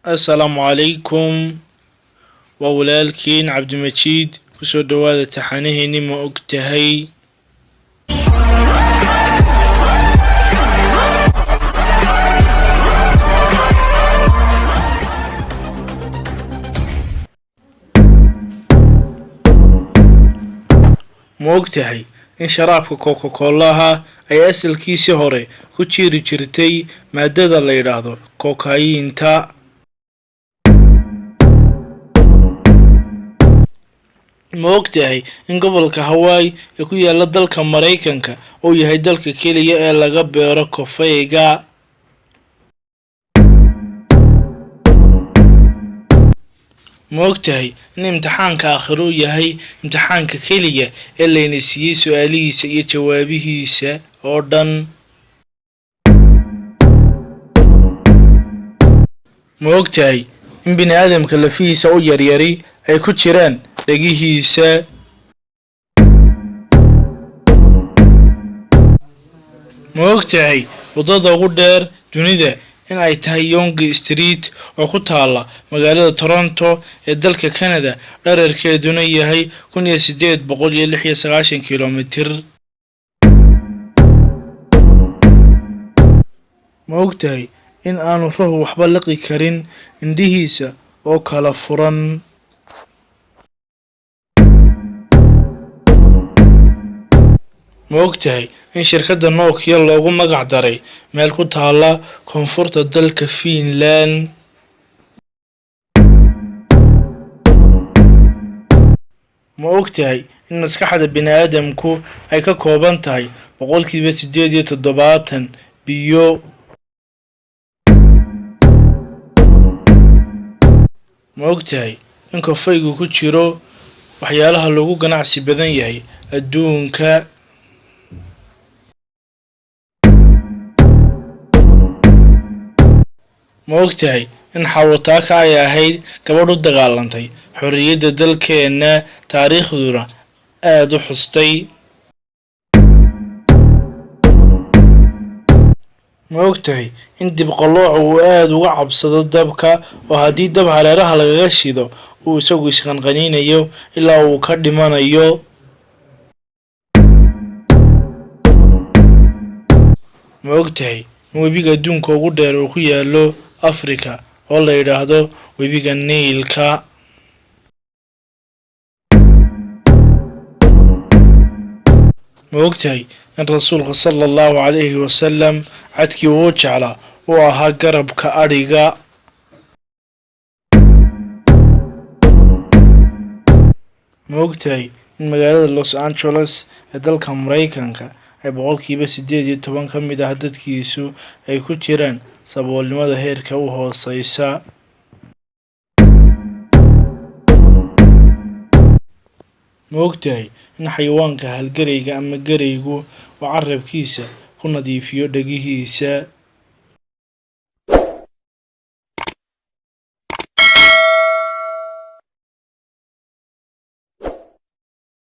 Assalaamu calaykum, waa walaalkiin Cabdimajiid. Kusoo dhawaada taxanaheeni Ma Og Tahay. Ma og tahay in sharaabka Coca-Colaha ay asalkiisii hore ku jiri jirtay maadada la yidhaahdo kokayiinta? Ma og tahay in gobolka Hawaii ee ku yaala dalka Maraykanka uu yahay dalka keliya ee laga beero kafeega? Ma og tahay in imtixaanka aakhiro uu yahay imtixaanka keliya ee layna siiyey su-aalihiisa iyo jawaabihiisa oo dhan? Ma og tahay in bini aadamka lafihiisa u yaryari ay ku jiraan dhegihiisa? Ma og tahay waddada ugu dheer dunida in ay tahay Yonge Street oo ku taala magaalada Toronto ee dalka Canada, dhererkeeduna yahay 1896 kilomitir? Ma og tahay in aanu ruuxu waxba liqi karin indhihiisa oo kala furan? Ma og tahay in shirkadda Nokia loogu magac daray meel ku taala koonfurta dalka Finland? Ma og tahay in maskaxda bini'aadamku ay ka kooban tahay 78% biyo? Ma og tahay in kafeygu ku jiro waxyaalaha loogu ganacsi badan yahay adduunka? Ma og tahay in Xawataaka ay ahayd gabadh u dagaalantay xorriyadda dalkeenna, taariikhduna aada u xustay? Ma og tahay in dibqaloocu uu aada uga cabsado dabka, oo haddii dab hareeraha lagaga shido uu isagu isqanqaniinayo ilaa uu ka dhimanayo? Ma og tahay in webiga adduunka ugu dheer uu ku yaalo Afrika oo la yidhaahdo webiga Niilka? Ma og tahay in rasuulka sala allahu calayhi wasalam cadkii uu jeclaa uu ahaa garabka adhiga? Ma og tahay in magaalada Los Angeles ee dalka Maraykanka ay 18% ka mid ah dadkiisu ay ku jiraan saboolnimada heerka u hooseysa? Ma og tahay in xayawaanka halgareyga ama gareygu uu carabkiisa ku nadiifiyo dhegihiisa?